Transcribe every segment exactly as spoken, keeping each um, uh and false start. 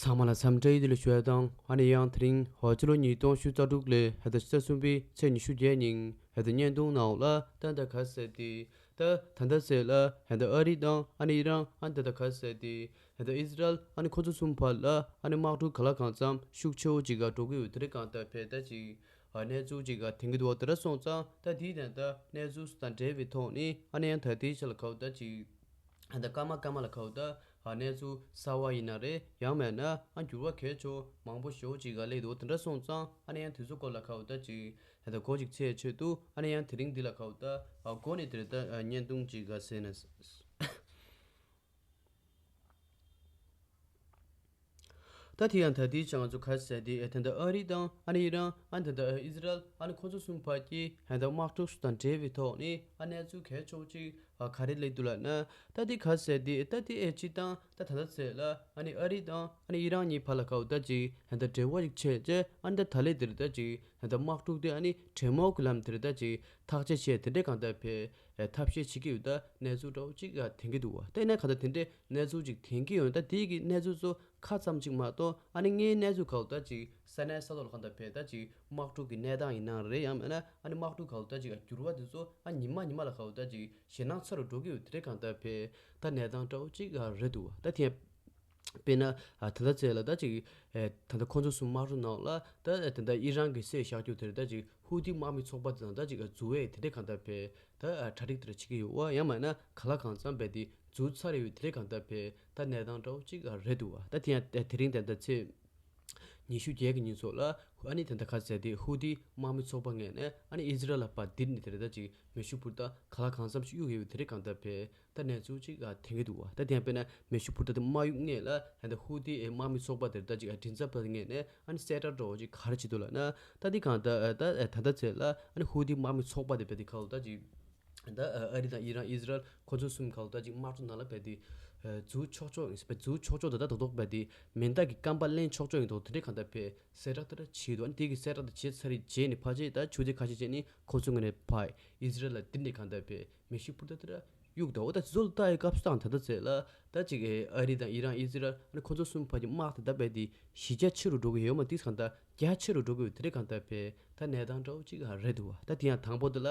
ཚང་མ་ལ་འཚམས་འདྲི་ཡིད་ལ་ཞུ་ཡ་དང་། ཨ་ནི་ཡང་དེ་རིང་ཧོ་ཕྱི་ལོ་ཉིས་སྟོང་ཉི་ཤུ་རྩ་དྲུག་ལོའི་ཧེ་ད་ཕྱི་ཟླ་གསུམ་པའི་ཚེས་ཉི་ཤུ་བརྒྱད་ཉིན་ཧེ་ད་བརྙན་ཐུང་ནང་ལ་ད་ད་ག་ཟེར་ཏེ། ད་ད་ད་ཟེར་ལ་ཧེ་ད་ཨ་རི་དང་ཨ་ནི་ཨི་རན། ཨ་ནི་ད་ད་ག་ཟེར་ཏེ་ཧེ་ད་ཨི་ཟི་རལ། ཨ་ནི་ཁོ་ཚོ་གསུམ་བར་ལ་ཨ་ནི་དམག་འཁྲུག་ག་ལ་གང་འཚམ་ཤུགས་ཆེ་བོ་ཅིག་ག་འགྲོ་གི་ཡོད། དེ་རིང་གང་ལྟར་བས་ད་ཅིག་ཨ་གནས་ཚུལ་ཅིག་ག་ཐོན་གི་འདུག་བ། དེ་འདྲ་སོང་ཙང་ད་དེའི་དོན་དག་གནས་ཚུལ་དང་འབྲེལ་བའི་ཐོག་ནས་ཨ་ནི་ཡང་ད་དེའི་ཆ་ལ་ག་བ་ད་ཅིག་ད་སྐར་མ་སྐར་མ་ལ་ཁ་བོ་ད་གནས་ཚུལ་གསར་བ་ཡིན་ན་རེད། ཡང་མེད་ན་ཨ་འགྱུར་བ་གལ་ཆེ་མང་པོ་ཞེ་པོ་ཅིག་ག་སླེབས་འདུག་དེ་འདྲ་སོང་ཙང་ཨ་ནི་ཡང་དེ་ཚོ་སྐོར་ལ་ཁ་བོ་ད་ཅིག་ད་གོ་ཅིག་ཚད་ཆེད་དུ་ཨ་ནི་ཡང་དེ་རིང་འདི་ལ་ཁ་བོ་ད་གོ་ནས་དེར་ད་བརྙན་ཐུང་ཅིག་ག་ཟེར་ན། ད་དེ་ཡང་ད་དེའི་ཆ་ང་ཚོ་ག་ཟེར་དེ་ད་ལྟ་ཨ་རི་དང་ཨ་ནི་ཨི་རན། ཨ་ནི་ད་ལྟ་ཨི་ཟི་རལ། ཨ་ནི་ཁོ་ཚོ་གསུམ་བར་གྱི་ད་ལྟ་དམག་འཁྲུག་དང་འབྲེལ་བའི་ཐོག་ནས་ཨ་གནས་ཚུལ་གལ་ཆེ་བོ་ཅིག་ཨ་ག་རེ་སླེབས་འདུག་ལབ་ན། ད་དེ་ག་ཟེར་དེ་ད་དེ་ཨེ་ཅི་དང་ད་ད་ལྟ་ཟེར་ལ་ཨ་ནི་ཨ་རི་དང་ཨ་ནི་ཨི་རན་གཉིས་བར་ལ་ག་བོ་ད་ཅིག་ད་ལྟ་འབྲེལ་བ་ཅིག་ཆད་རྗེས་ཨ་ནི་ད་ད་ལས་དེར་ད་ཅིག་ད་ལྟ་དམག་འཁྲུག་དེ་ཨ་ནི་གྲོས་མོལ་གྱི་ལམ་དེར་ད་ཅིག་ཐག་གཅོད་བྱས་དེ་འདྲས་གང་ལྟར་བས་ཐབས་ཤེས་བྱེད་ཀྱི་ཡོད། ད་གནས་ཚུལ་འདྲ་བོ་ཅིག་ཨ་ཐོན་གྱི་འདུག་བ། ད་ཡིན་ན་གང་ལྟར་དེ་འདྲས་གནས་ཚུལ་ཅིག་ཐོན་གྱི་ཡོད། ད་དེ་གི་གནས་ཚུལ་ཚོ་ཁ་ཙམ་ཅིག་མ་གཏོགས་ཨ་ནི་དངོས་གནས་ཚུལ་ག་བོ་ད་ཅིག་ས་གནས་ས་ཐོག་ལ་གང་ལྟར་བས་ད་ཅིག་དམག་འཁྲུག་གི་གནས་སྟངས་ཡིན་ན་རེད། ཡང་མིན་ན་ཨ་ནི་དམག་འཁྲུག་ག་བོ་ད་ཅིག་འགྱུར་བ་དེ་ཚོ་ཨ་ཉི་མ་ཉི་མ་ལ་ག་བོ་ད་ཅིག་ཞེད་སྣང་ཚ་རུ་འགྲོ་གི་ཡོད། དེ་འདྲས་གང་ལྟར་བས་ད་གནས་སྟངས་འདྲ་བོ་ཅིག་རེད་འདུག་བ། ད་དེ་དཔེར་ན་ད་ལྟ་ཚེ་ལ་ད་ཅིག་ད་ལྟ་ཁོང་ཚོ་གསུམ་དམག་འཁྲུག་ནང་ལ་ད་ད་ལྟ་ཨི་རན་གྱི་སྲས་བཞག་རྒྱུ་དེར་ད་ཅིག་ཧུ་ཐི་དམག་མི་ཚོགས་པ་དེ་དང་ད་ཅིག་འཛུལ་བས་དེ་འདྲས་གང་ལྟར་བས་ད་གྲ་སྒྲིག་དེ་འདྲ་བྱེད་ཀྱི་ཡོད་བ། ཡང་མིན་ན་ག་ལ་གང་འཚམ་བས་དེ་འཛུལ་ཚར་ཡོད། དེ་འདྲས་གང་ལྟར་བས་ད་གནས་སྟངས་འདྲ་བོ་ཅིག་རེད་འདུག་བ། ད་དེ་ཡང་དེ་རིང་ད་ལྟ་ཚེས་ཉི་ཤུ་བརྒྱད་ཀྱི་ཉིན་ཚོ་ལ་ཨ་ནི་དེ་འདྲ་ག་ཟེར་དེ་ཧུ་ཐི་དམག་མི་ཚོགས་པ་ངོས་ནས་ཨ་ནི་ཨི་ཟི་རལ་ལ་ཕར་ལྡིར་ནས་དེ་རེད་ད་ཅིག་མེ་ཤུགས་འཕུར་མདའ་ག་ལ་གང་འཚམ་ཞིག་གཡུག་ཡོད་པའི་དེ་རེད་གང་ལྟར་བས་ད་གནས་ཚུལ་ཅིག་ཨ་ཐོན་གྱི་འདུག་བ། ད་དེ་ཡང་དཔེར་ན་མེ་ཤུགས་འཕུར་མདའ་དེ་མ་གཡུག་སྔོན་ལ་ད་ལྟ་ཧུ་ཐི་ཨེ་དམག་མི་ཚོགས་པ་དེར་ད་ཅིག་ཨ་མགྲིན་ཚབ་པ་ངོས་ནས་ཨ་ནི་གསལ་བསྒྲགས་འདྲ་བོ་ཅིག་ག་རེ་བྱེད་འདུག་ལབ་ན། ད་འདི་གང་ལྟར་ཨ་ད་ཨ་ད་ལྟ་ཚེ་ལ་ཨ་ནི་ཧུ་ཐི་དམག་མི་ཚོགས་པ་དེ་བས་དེ་ག་ལ་ད་ཅིག་ད་ཨ་རི་དང་ཨི་རན་ཨི་ཟི་རལ་ཁོ་ཚོ་གསུམ་ག་ལ་ད་ཅིག་དམག་འཁྲུག་ནང་ལ་བས་དེ་ཨ་འཛུལ་ཆོག་ཆོག་ཡིན་བས་འཛུལ་ཆོག་ཆོག་ད་ད་རྡོག་རྡོག་བས་དེ་མེ་མདའ་གི་རྐང་པ་ལེན་ཆོག་ཆོག་ཡིན་མདོག་དེ་འདྲས་གང་ལྟར་བས་གསལ་བསྒྲགས་དེ་འདྲ་བྱས་འདུག་ཨ་ནི་དེ་གི་གསལ་བསྒྲགས་དེ་བྱས་ཚར་རྗེས་ནས་ཕལ་ཆེར་ད་ཆུ་ཚོད་ཁ་ཤས་རྗེས་ནས་ཁོ་ཚོ་ངོས་ནས་ཕར་ཨི་ཟི་རལ་ལ་ལྡིར་ནས་གང་ལྟར་བས་མེ་ཤུགས་འཕུར་མདའ་དེ་འདྲ་གཡུག་འདུག་འོ་ད་བཟོ་ལ་ལྟ་ཡི་སྐབས་སུ་དང་ད་ལྟ་ཚེ་ལ་ད་ཅིག་ཨ་རི་དང་ཨི་རན་ཨི་ཟི་རལ་ཨ་ནི་ཁོ་ཚོ་གསུམ་བར་གྱི་དམག་དེ་ད་བས་དེ་གཞི་རྒྱ་ཆེ་རུ་འགྲོ་གི་ཡོད་མ་དེ་གང་ལྟར་རྒྱ་ཆེ་རུ་འགྲོ་གི་ཡོད། དེ་འདྲས་གང་ལྟར་བས་ད་གནས་སྟངས་འདྲ་བོ་ཅིག་རེད་འདུག་བ། ད་དེ་ཡང་དང་པོ་དེ་ལ་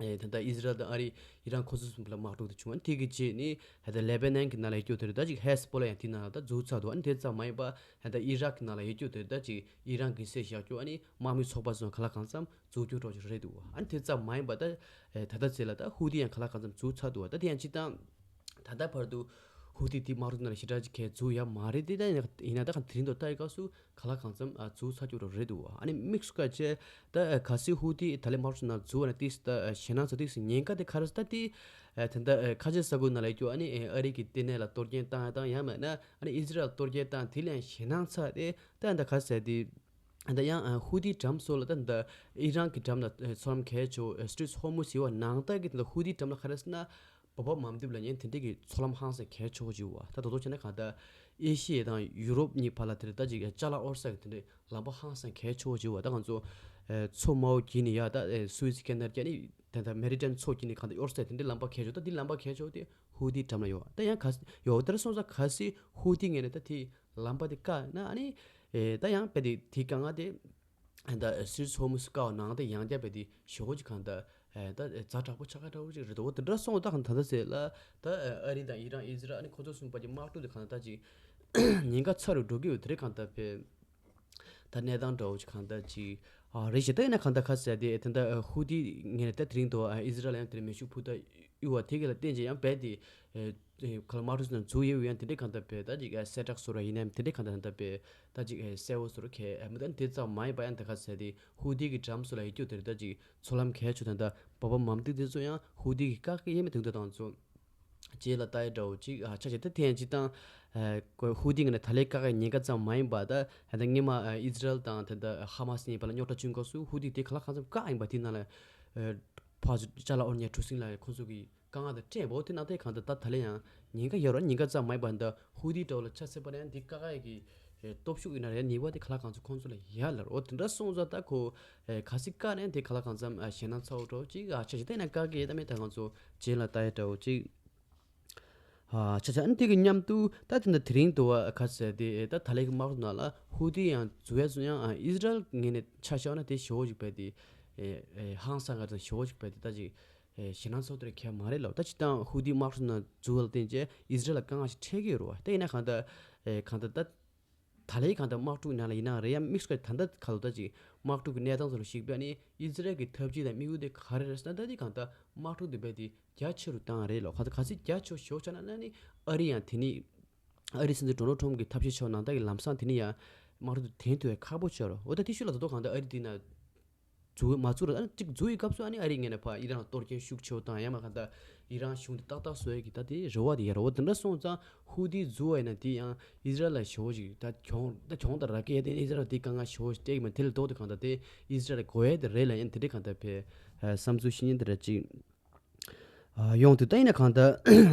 ཨེ་ད་ལྟ་ཨི་ཟི་རལ་དང་ཨ་རི་ཨི་རན་ཁོ་ཚོ་གསུམ་ལ་དམག་འཁྲུག་དེ་བྱུང་། ཨ་ནི་དེ་གི་རྗེས་ནི་ད་ལྟ་ལེ་བྷ་ནན་གྱི་ནང་ལ་ཡོད་རྒྱུ་དེ་རེད་ད་ཅིག་ཧེ་ཟི་བྷོ་ལ་ཡང་དེ་ནང་ལ་ད་འཛུལ་ཚར་འདུག་ཨ་ནི་དེ་ཙམ་མ་ཡིན་པ་ད་ལྟ་ཨི་རག་གི་ནང་ལ་ཡོད་རྒྱུ་དེ་རེད་ད་ཅིག་ཨི་རན་གྱི་སྲས་བཞག་རྒྱུ་ཨ་ནི་དམག་མི་ཚོགས་པ་ཚོ་ག་ལ་གང་འཚམ་འཛུལ་རྒྱུ་འདྲ་བོ་ཅིག་རེད་འདུག་ཨ་ནི་དེ་ཙམ་མ་ཡིན་པ་ད་ཨེ་ད་ལྟ་ཚེ་ལ་ད་ཧུ་ཐི་ཡང་ག་ལ་གང་འཚམ་འཛུལ་ཚར་འདུག་ད་དེ་ཡང་སྤྱིར་བཏང་ད་ལྟ་བར་དུ་ཧུ་ཐི་དེ་དམག་འཁྲུག་ནང་ལ་ཞེ་དྲག་ཅིག་གས་འཛུལ་ཡ་མ་རེད་དེ། ད་ཡིན་ན་ད་གང་དེ་རིང་དུ་ལྟ་ཡི་སྐབས་སུ་ག་ལ་གང་འཚམ་ཨ་འཛུལ་ཚར་རྒྱུ་རེད་འདུག་ཨ་ནི་དམིགས་སུ་བཀར་བྱས་ད་ཨ་གལ་སྲིད་ཧུ་ཐི་ད་ལན་དམག་འཁྲུག་ནང་འཛུལ་བ་ན་ཏིས་ད་ཨ་ཞེད་སྣང་ཚ་ཏིས་ཉེན་ཁ་དེ་ག་རེ་ཟེར་ད་དེ་ཨ་ད་ལྟ་ཨ་ཁ་ཆེ་ས་ཁུལ་ནང་ལ་ཡོད་རྒྱུ་ཨ་ནི་ཨ་རི་གི་ལྟེ་གནས་ལ་གཏོར་སྐྱོན་བཏང་ཡ་དང་ཡང་མིན་ན་ཨ་ནི་ཨི་ཟི་རལ་གཏོར་སྐྱོན་བཏང་དེ་ལས་ཞེད་སྣང་ཚ་དེ་ད་ད་ག་ཟེར་དེ་ད་ཡང་ཨ་ཧུ་ཐི་གྲམ་སོགས་ལ་ད་ད་ཨི་རན་གྱི་འགྲམ་ལ་ཨ་མཚོ་ལམ་གལ་ཆེ་བོ་ཨ་སི་ཊི་རེཊ་ཧོར་མུ་ཟི་ཟེར་བ་ནང་ལྟར་གྱི་ད་ཧུ་ཐི་འགྲམ་ལ་ག་རེ་ཟེར་ན། བོད་པ་མམ་དིབ་ལ་ཉན་དེ་འདྲས་ཀྱི་མཚོ་ལམ་ཧང་སང་གལ་ཆེ་བོ་ཅིག་བ། ད་དོ་དོ་བྱས་ན་གང་ལྟར་ཨེ་ཤི་ཡ་དང་ཡུ་རོབ་གཉིས་བར་ལ་དེ་རེད་ད་ཅིག་ཅ་ལག་གཡར་ས་གི་དེ་འདྲས་ལམ་པ་ཧང་སང་གལ་ཆེ་བོ་ཅིག་བ། ད་ང་ཚོ་ཨེ་མཚོ་དམར་པོ་བརྒྱུད་ནས་ཡ་ད་ཨེ་སུ་ཨེ་ཛི་ཀེ་ནལ་བརྒྱུད་ནས་དེ་ད་མེ་ཌི་ཊེ་རེ་ནི་ཡན་མཚོ་བརྒྱུད་ནས་གང་ལྟར་གཡར་ས་དེ་འདྲས་ལམ་པ་གལ་ཆེ་བོ། ད་འདི་ལམ་པ་གལ་ཆེ་བོ་དེ་ཧུ་ཐི་འགྲམ་ལ་ཡོད་བ། ད་ཡང་ག་ཡོད་དེར་སོང་ཙང་གལ་སྲིད་ཧུ་ཐི་ངོས་ནས་ད་དེ་ལམ་པ་དེ་བཀག་ན་ཨ་ནི་ཨེ་ད་ཡང་དཔེ་དེ་དེ་དཀའ་ངལ་དེ། ད་སི་ཊི་རེཊ་ཧོར་མུ་ཟི་བཀག་པ་ནང་དེ་ཡང་བསྐྱར་བས་དེ་ཞེ་པོ་ཅིག་གང་ལྟར་ད་ཛ་དྲག་པོ་ཆགས་ཀ་འདྲ་བོ་ཅིག་རེད་དོ། དེ་འདྲ་སོང་ད་གང་ད་ལྟ་ཟེར་ལ་ད་ཨ་རི་དང་ཨི་རན་ཨི་ཟི་རལ་ཨ་ནི་ཁོ་ཚོ་གསུམ་བར་གྱི་དམག་འཁྲུག་དེ་གང་ལྟར་ཅིག་ཉེན་ཁ་ཚ་རུ་འགྲོ་གི་ཡོད་དེ་རེད། གང་ལྟར་བས་ད་གནས་སྟངས་འདྲ་བོ་ཅིག་གང་ལྟར་ཅིག་ཨ་རེད་ཞེ་ད་ཡིན་ན་གང་ལྟར་ཁ་ཟེར་དེ་དེ་འདྲ་ཧུ་ཐི་ངོས་ནས་ད་དེ་རིང་དུ་ཨི་ཟི་རལ་ཡང་དེར་མེ་ཤུགས་འཕུར་མདའ་གཡུག་པ་དེ་ག་ལ་བརྟེན་བྱས་ཡང་བས་དེ། ཨེ་ཨེ་ག་ལ་དམག་འཁྲུག་ནང་འཛུལ་ཡོད་ཡང་དེ་འདྲའི་གང་ལྟར་བས་ད་ཅིག་ཨེ་གསལ་བསྒྲགས་བཟོ་ར་ཡིན་ནའི་དེ་འདྲའི་གང་ལྟར་ད་བས་ད་ཅིག་ཨེ་གསལ་བོ་བཟོ་ར་གས་ཨེ་མི་ད་དེ་ཙམ་མ་ཡིན་པ་ཡང་ད་ག་ཟེར་དེ་ཧུ་ཐི་གི་འགྲམ་སོགས་ལ་ཡོད་རྒྱུ་དེ་རེད། ད་ཅིག་མཚོ་ལམ་གལ་ཆེ་དང་ད་བོད་པ་མམ་ཏིག་དེ་ཚོ་ཡང་ཧུ་ཐི་གི་བཀག་གི་ཡེ་མི་དུང་ད་དང་ཚོ་རྗེས་ལ་ལྟ་ཡ་འདྲ་བོ་ཅིག་ཨ་ཆ་ཆེ་ད་དེ་ཡང་ཅི་དང་ཨེ་ཧུ་ཐི་ངོས་ནས་ད་ལས་བཀག་གི་ཉེན་ཁ་ཙམ་མ་ཡིན་པ་ད་ད་སྔོན་མ་ཨེ་ཨི་ཟི་རལ་དང་ད་ད་ཧ་མ་སི་གཉིས་བར་ལ་རྙོག་དྲ་བྱུང་སྐབས་སུ་ཧུ་ཐི་དེ་ག་ལ་གང་འཚམ་བཀག་ཡིན་པ་དེ་ནང་ལ་ཨེ་ཕར་ཚུར་ཅ་ལག་གཡར་མཁན་གྲུ་གཟིངས་ལ་ཁོང་ཚོ་གི་དཀའ་ངལ་དང་འཕྲད་འོ་དེ་ནང་དེ་གང་ལྟར་ད་ད་ལན་ཡང་ཉེན་ཁ་ཡོད་རེད། ཉེན་ཁ་ཙམ་མ་ཡིན་པ་འདི་ཧུ་ཐི་འདྲ་བོ་ལ་ཆ་བཞག་པ་ན་ཡང་འདི་བཀག་ཡག་གི་སྟོབས་ཤུགས་ཡིན་ན་རེད། ཉེས་པ་དེ་ག་ལ་གང་ཚོ་ཁོང་ཚོ་ལ་ཡོད་ལ་རེད། འོ་དེ་འདྲ་སོང་ཙང་ད་ཁོ་ག་སྲིད་བཀག་ནས་དེ་ག་ལ་གང་འཚམ་ཞེད་སྣང་ཚ་བོ་འདྲ་བོ་ཅིག་ཨ་ཆ་ཞིག་བལྟས་ན་བཀག་གི་ཡོད་ད་མེད་ད་ང་ཚོ་རྗེས་ལ་ལྟ་ཡག་འདྲ་བོ་ཅིག་ ཨ་ཆ་ཆ། ཨ་ནི་དེ་གི་མཉམ་དུ་ད་དེ་འདྲ་དེ་རིང་དུ་བ་ཁ་ཟེར་དེ་ད་ད་ལའི་གི་དམག་འཁྲུག་ནང་ལ་ཧུ་ཏི་ཡང་འཛུལ་ཡ་བཟོ་ཡང་ཨ་ཨི་ཟི་རལ་ངོས་ནས་ཆ་བཞག་ན་དེ་ཞེ་པོ་ཅིག་བས་དེ་ཨེ་ཨེ་ཧང་སང་ག་དང་ཞེ་པོ་ཅིག་བས་དེ་ད་ཅིག་ཨེ་ཞེད་སྣང་ཚོར་དེ་ཁྱད་མ་རེད་ལབ། ད་སྤྱིར་བཏང་ཧུ་ཏི་དམག་འཁྲུག་ནང་འཛུལ་བ་ལ་བརྟེན་བྱས་ཨི་ཟི་རལ་ལ་དཀའ་ངལ་ཞིག་འཕྲད་ཀྱི་ཡོད་རེད་བ། དེ་ཡིན་ན་གང་ལྟར་ཨེ་གང་ལྟར་ད། ད་ལའི་གང་ལྟར་དམག་འཁྲུག་ནང་ལ་ཡིན་ནའང་རེད། ཡང་དམིགས་སུ་བཀར་ད་ལྟ་ག་ལོ་ད་ཅིག་དམག་འཁྲུག་གི་གནས་སྟངས་ཚོ་ལ་གཞིགས་པ་ནི་ཨི་ཛི་རལ་གྱི་འཐབ་ཇུས་དང་དམིགས་ཡུལ་དེ་ག་རེ་རེད་ཟེར་ན། ད་དེ་གང་ལྟར་དམག་འཁྲུག་དེ་རྦད་དེ་རྒྱ་ཆེ་རུ་བཏང་རེད་ལོ། གང་ལྟར་ག་ཚོད་རྒྱ་ཆེ་ཤོར་ཆ་ན་ན་ནི་ཨ་རི་ཡང་དེ་ནི་ཨ་རི་སྲིད་འཛིན་ཌོ་ནལ་ཊམ་གྱི་ཐབས་ཤེས་ཆོག་ནང་ལྟར་གྱི་ལམ་སང་དེ་ནི་ཡང་དམག་འཁྲུག་དེ་དེང་དུ་ཡང་ཁག་པོ་ཆགས་རོ། འོ་ད་དེ་ཤུལ་ལ་ད་དུང་གང་ལྟར་ཨ་རི་དེ་ན། འཛུལ་མ་འཛུལ་ར། ཨ་ནི་གཅིག་འཛུལ་ཡི་སྐབས་སུ་ཨ་ནི་ཨ་རི་ངོས་ནས་ཕར་ཨི་རན་ལ་གཏོར་སྐྱོན་ཤུགས་ཆེ་བོ་དང་ཡང་མ་གང་ལྟར་ཨི་རན་གཞུང་དེ་ཏག་ཏག་བཟོ་ཡ་གི་ད་དེ་རེ་བ་དེ་ཡོད་རེད། འོ་དེ་འདྲ་སོང་ཙང་ཧུ་ཏི་འཛུལ་བ་ཡིན་ན་དེ་ཡང་ཨི་ཟི་རལ་ལ་ཞེ་པོ་ཅིག་ད་གྱོང་ད་གྱོང་དང་ར་སྐད་དེ་ཨི་ཟི་རལ་དེ་དཀའ་ངལ་ཞེ་པོ་ཅིག་སྤྲད་ཀྱི་མ་རེད། དེ་ལས་ལྡོག་སྟེ་གང་ལྟར་དེ་ཨི་ཟི་རལ་ལ་དགོས་ཡ་དེ་རེད་ལབ་ཡ་དེ་འདྲ་གང་ལྟར་བས་བསམ་ཚུལ་བཤད་མཁན་དེ་འདྲ་ཅིག་ཡོང་དུས་ད་ཡིན་ན་གང་ལྟར་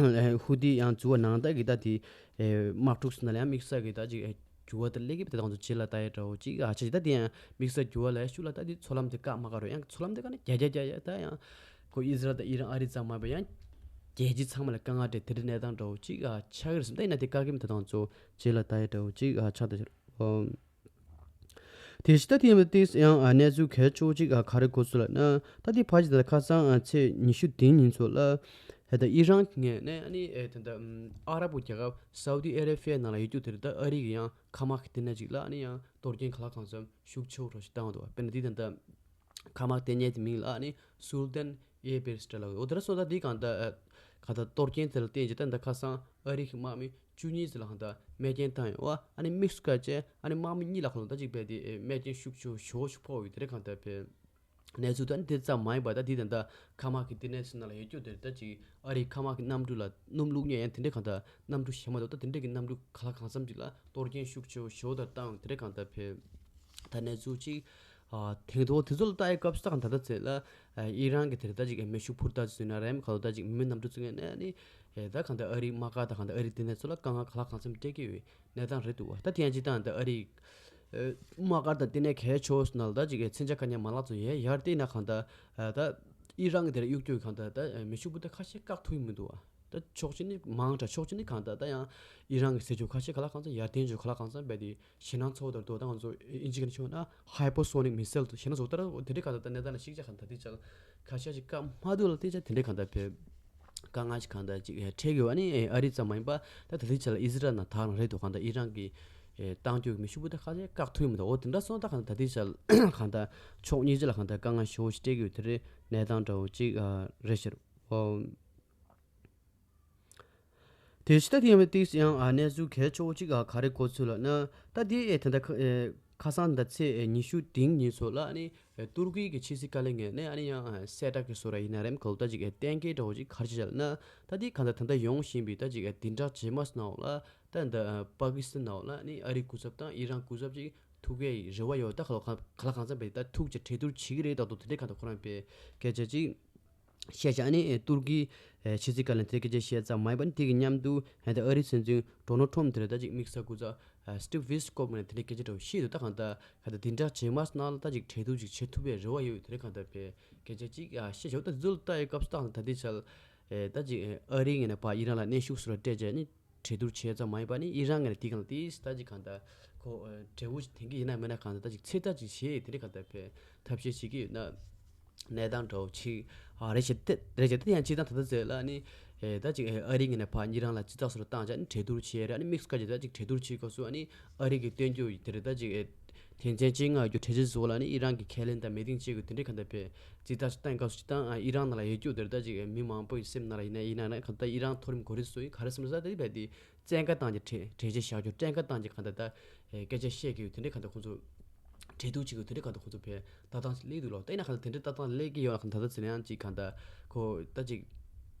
ཧུ་ཏི་ཡང་འཛུལ་བ་ནང་ལྟར་གྱི་ད་དེ་དམག་འཁྲུག་ཟེར་ན་ལ་ཡང་དམིགས་བསལ་གྱི་ད་ཅིག་འགྱུར་བ་དང་སླེབས་ཀྱི་དེ་དང་ཚོ་རྗེས་ལ་ལྟ་ཡ་འདྲ་བོ་ཅིག་ཨ་ཆ་ཅིག་ད་དེ་ཡང་དམིགས་བསལ་འགྱུར་བ་ལ་ཡང་ཤུགས་ལ་ད་དེ་མཚོ་ལམ་དེ་བཀག་མ་བཀག་རུ་ཡང་མཚོ་ལམ་དེ་བཀག་ན་རྒྱ་རྒྱ་རྒྱ་ཡ་ད་ཡང་ཁོ་ཨི་ཟི་རལ་དང་ཨི་རན་ཨ་རི་ཙམ་མ་ཡིན་པ་ཡང་རྒྱལ་སྤྱི་ཚང་མ་ལ་དཀའ་ངལ་འཕྲད་དེ་འདྲ་གནས་སྟངས་འདྲ་བོ་ཅིག་ཨ་ཆགས་ཀྱི་རེད་བསམ། ད་ཡིན་ན་དེ་བཀག་གི་མེད་དེ་དང་ཚོ་རྗེས་ལ་ལྟ་ཡ་འདྲ་བོ་ཅིག་ཨ་ཆགས་ད་ཤར། དེ་བཞིན་ད་དེ་ཡིན་པ་ཏིས་ཡང་གནས་ཚུལ་གལ་ཆེ་བོ་གཅིག་ག་རེ་གོ་ཚུལ་ལབ་ན། ད་དེ་ཕ་ཇི་ད་ཁ་སང་ཚེས་ཉི་ཤུ་དེ་ཉིན་ཚོ་ལ་ད་ཨི་རན་ངོས་ནས་ཨ་ནི་ད་ལྟ་ཨ་རབ་པོ་རྒྱལ་ཁབ་སའུ་ཏི་ཨ་རེ་ཕི་ཡ་ནང་ལ་ཡོད་རྒྱུ་དེར་ད་ཨ་རི་གི་ཡང་མཁའ་དམག་གི་ལྟེ་གནས་གཅིག་ལ་ཨ་ནི་ཡང་གཏོར་སྐྱོན་ག་ལ་གང་འཚམ་ཤུགས་ཆེ་བོ་འདྲ་ཞིག་བཏང་འདུག་དཔེར་ན་དེ་ད་ལྟ་མཁའ་དམག་ལྟེ་གནས་དེ་མིང་ལ་ཨ་ནི་སུལ་ཏན་ཨེ་བེ་སི་འདྲ་ལ་འོ་དེ་འདྲ་སོང་ཙང་དེ་གང་ལྟར་གང་ལྟར་གཏོར་སྐྱོན་དེ་ལ་བརྟེན་བྱས་ད་ལྟ་ཁ་སང་ཨ་རི་གི་དམག་མི་བཅུ་གཉིས་ཙམ་ལ་གང་ལྟར་རྨས་སྐྱོན་བཏང་ཡོད་པ། ཨ་ནི་དམིགས་སུ་བཀར་བྱས་ཨ་ནི་དམག་མི་གཉིས་ལ་ཁོ་ལ་ད་ཅིག་རྦད་དེ་རྨས་སྐྱོན་ཤུགས་ཆེ་ཤོས་ཤིག་ཕོག་ཡོད་དེ་འདྲ་གང་ལྟར་བས་གནས་ཚུལ་ད་ནི་དེ་ཙམ་མ་ཡིན་པ་ད་དེ་ད་ལྟ་མཁའ་དམག་གི་ལྟེ་གནས་ཚོ་ནང་ལ་ཡོད་རྒྱུ་དེ་ད་ཅིག་ཨ་རིའི་མཁའ་དམག་གི་གནམ་གྲུ་ལ་སྣུམ་བླུགས་མཁན་ཡང་དེ་འདྲ་གང་ལྟར་གནམ་གྲུ་གཞན་མ་གཏོགས་ད་དེ་འདྲ་གི་གནམ་གྲུ་ག་ལ་གང་འཚམ་ཅིག་ལ་གཏོར་སྐྱོན་ཤུགས་ཆེ་ཤོས་ད་བཏང་དེ་འདྲ་གང་ལྟར་བས། ད་གནས་ཚུལ་གཅིག་ཨ་དེང་ཐོག་དེ་ཚོ་ལ་ལྟ་ཡི་སྐབས་སུ་ད་གང་ད་ལྟ་ཚེ་ལ་ཨ་ཨི་རན་གྱི་དེར་ད་ཅིག་མེ་ཤུགས་འཕུར་མདའ་ཚོས་ན་རེམ་ག་ལོ་ད་ཅིག་མི་མེད་གནམ་གྲུ་ཚོས་ངན་ནས་ནི་ཨེ་ད་གང་ད་ཨ་རིའི་དམག་སྒར་ད་གང་ད་ཨ་རིའི་ལྟེ་གནས་ཚོ་ལ་དཀའ་ངལ་ག་ལ་གང་འཚམ་སྤྲད་ཀྱི་ཡོད་གནས་སྟངས་རེད་འདུག་བ། ད་དེ་ཡང་སྤྱིར་བཏང་ད་ཨ་རིའི་ཨེ་དམག་སྒར་དང་ལྟེ་གནས་གལ་ཆེ་ཤོས་ནང་ལ་ད་ཅིག་ཨེ་མཚོན་ཆ་ག་ཉན་མ་ལག་ཚོ་ཡས་ཡར་བལྟས་ན་གང་ད་ཨ་ད་ཨི་རན་གྱི་དེར་གཡུག་རྒྱུ་གང་ད་ད་མེ་ཤུགས་འཕུར་མདའ་ཁ་ཤས་བཀག་ཐུབ་ཀྱི་མི་འདུག་བ། ད་ཕྱོགས་གཅིག་ནི་མང་དྲགས་ཕྱོགས་གཅིག་ནི་གང་ལྟར་ད་ཡང་ཨི་རན་གྱི་ཟས་སྤྱོད་ཁ་ཤས་ག་ལ་གང་འཚམ་ཡར་ཐོན་བྱུང་ག་ལ་གང་འཚམ་རྦད་དེ་ཞེད་སྣང་ཚ་བོ་དང་དུ་ད་ང་ཚོ་ཨིན་ཇི་གི་ནི་ཆུང་ན་ཧའི་པར་སོ་ནིག་མི་སེལ་དུ་ཞེད་སྣང་ཚ་བོ་ལྟར་དེ་འདྲའི་གང་ལྟར་ད་གནས་སྟངས་ལ་ཤིག་ཆ་གང་ལྟར་དེ་ཆ་ལ་ཁ་ཤས་ཤིག་བཀག་མ་ཐུབ་ལ་དེ་ཆ་དེ་འདྲའི་གང་ལྟར་བས་དཀའ་ངལ་ཞིག་གང་ལྟར་ཅིག་འཕྲད་ཡོད་ཨ་ནི་ཨ་རི་ཙམ་མ་ཡིན་པ་ད་ད་དེ་ཆ་ལ་ཨི་ཟི་རལ་ནང་ད་རང་རེད་དུ་གང་ལྟར་ཨི་རན་གྱི་བཏང་རྒྱུ་མི་ཤུགས་པོ་ད་ཁ་ཤས་བཀག་ཐུབ་མི་འདུག་འོ་དེ་འདྲ་སོང་ད་གང་ལྟར་ད་དེ་ཆ་ལ་གང་ལྟར་ཕྱོགས་གཉིས་ཆ་ལ་གང་ལྟར་དཀའ་ངལ་ཞེ་པོ་ཞིག་སྤྲད་ཀྱི་ཡོད་དེ་རེད་གནས་སྟངས་འདྲ་བོ་ཅིག་རེད་ཤག་འོ། དེ་ཕྱི་ད་དེ་ཡང་ཏིག་ཡང་གནས་ཚུལ་གལ་ཆེ་བོ་གཅིག་ག་རེ་གོ་ཚུལ་ལབ་ན། ད་དེ་ཨེ་ད་ད་ཁ་ཨེ་ཁ་སང་ད་ཚེས་ཨེ་ཉི་ཤུ་དེ་ཉིན་ཚོ་ལ་ཨ་ནི་ཨེ་ཏུར་ཀི་གི་ཕྱི་སྲིད་བཀའ་བློན་ངོས་ནས་ཨ་ནི་ཡང་ཨེ་གསལ་བསྒྲགས་ཀྱི་བཟོ་འདྲ་ཡིན་ན་རེམ་གོ་ད་ཅིག་ཨེ་གཏན་འཁེལ་འདྲ་བོ་ཅིག་ག་རེ་བྱས་ལབ་ན། ད་དེ་གང་ལྟར་ད་ལྟ་ཡོང་བཞིན་པའི་ད་ཅིག་ཨེ་བདུན་ཕྲག་རྗེས་མ་ནང་ལ་ད་ད་པ་ཀི་སི་ཐན་ནང་ལ་ཨ་ནི་ཨ་རིའི་སྐུ་ཚབ་དང་ཨི་རན་སྐུ་ཚབ་ཅིག་ཐུག་གི་རེ་བ་ཡོད། ད་ག་ལ་གང་ག་ལ་གང་འཚམ་པའི་ད་ཐུག་ཅིག་གྲོས་བསྡུར་བྱེད་ཀྱི་རེད། ད་དུང་དེ་འདྲའི་གང་ལྟར་ཁོ་རང་པའི་སྐད་ཆ་ཅིག་བཤད་བྱ་ནི་ཏུར་ཀི་ཕྱི་སྲིད་བཀའ་བློན་དེ་སྐད་ཆ་བཤད་ཙམ་མ་ཡིན་པ་ནི་དེ་གི་མཉམ་དུ་ཧན་ཏེ་ཨ་རིའི་སྲིད་འཛིན་ཌོ་ནལ་ཊམ་དེར་ད་ཅིག་དམིགས་བསལ་སྐུ་ཚབ་སི་ཊིབ་ཝི་སི་ཀོབ་ནས་དེ་འདྲའི་སྐད་ཆ་འདྲ་བོ་བཤད་འདུག་ད་གང་ལྟར་ག་ད་དེ་འདྲ་རྗེས་མ་ནང་ལ་ད་ཅིག་གྲོས་བསྡུར་ཅིག་བྱེད་ཐུབ་པའི་རེ་བ་ཡོད་དེ་འདྲ་གང་ལྟར་པའི་སྐད་ཆ་ཅིག་བཤད་བྱ་ད་ཚུལ་ལྟ་ཡི་སྐབས་སུ་ད་ད་དེ་ཆ་ལ་ད་ཅིག་ཨ་རིའི་ངོས་ནས་ཕར་ཨི་རན་ལ་གནོན་ཤུགས་སུ་ར་སྤྲད་བྱས་ནི། གྲོས་བསྡུར་བྱས་ཙམ་མ་ཡིན་པ་ནི་ཨི་རན་ངོས་ནས་དེ་གང་ལ་དེ་ད་ཅིག་གང་ལྟར་ཁོ་ཨ་འབྲས་བུ་ཞིག་འཐེན་གྱི་ཡིན་ན་མིན་ན་གང་ལྟར་ད་ཅིག་ཚོད་ལྟ་ཅིག་བྱས་དེ་འདྲ་གང་ལྟར་བས་ཐབས་ཤེས་བྱེད་ཀྱི་ཡོད་ན་གནས་སྟངས་འདྲ་བོ་ཅིག་ཨ་རེད་ཤག་དེ་རེད་ཤག་དེ་ཡང་སྤྱིར་བཏང་ད་ལྟ་ཟེར་ལ་ནི་ཨེ་ད་ཅིག་ཨ་རིའི་ངོས་ནས་ཕར་ཨི་རན་ལ་རྩིས་རྟགས་སོགས་བཏང་བྱས་ནི་གྲོས་བསྡུར་བྱས་རེད། ཨ་ནི་དམིགས་སུ་བཀར་བྱས་ད་ཅིག་གྲོས་བསྡུར་བྱེད་སྐབས་སུ་ཨ་ནི་ཨ་རི་གི་སྟོན་རྒྱུ་དེ་རེད་ད་ཅིག་ཨེ་དོན་ཚན་བཅོ་ལྔ་གི་གྲོས་ཆོད་བཟོ་ལ་ནི་ཨི་རན་གྱི་ཁས་ལེན་དང་མོས་མཐུན་བྱེད་དགོས་དེ་འདྲ་གང་ལྟར་བས་རྩིས་རྟགས་ཤིག་བཏང་སྐབས་སུ་སྤྱིར་བཏང་ཨི་རན་ནང་ལ་ཡོད་རྒྱུ་དེར་ད་ཅིག་མི་མང་པོ་ཡི་སེམས་ནང་ལ་ཡིན་ན་ཡིན་ན་ན་གང་ལྟར་ཨི་རན་མཐོ་རིམ་འགོ་ཁྲིད་ཚོ་ཡིས་ག་རེ་སེམས་ལ་ཟ་དེ་རྦད་དེ་བཙན་བཀའ་བཏང་རྒྱུ་གྲོས་གྲོས་ཆོད་བཞག་རྒྱུ་བཙན་བཀའ་བཏང་རྒྱུ་གང་ལྟར་ད་སྐད་ཆ་བཤད་ཀྱི་ཡོད་དེ་འདྲ་གང་ལྟར་ཁོང་ཚོ་གྲོས་བསྡུར་བྱེད་ཀྱི་ཡོད་དེ་འདྲ་གང་ལྟར་ཁོང་ཚོ་བས་ལྟ་སྟངས་ཤིག་སླེབས་འདུག་ལོ། ད་ཡིན་ན་གང་ལྟར་དེ་འདྲ་ལྟ་སྟངས་སླེབས་ཀྱི་ཡོད་ན་གང་ལྟར་ད་ཟེར་ན་ཡང་ཅིག་གང་ལྟར་ཁོ་ད་ཅིག་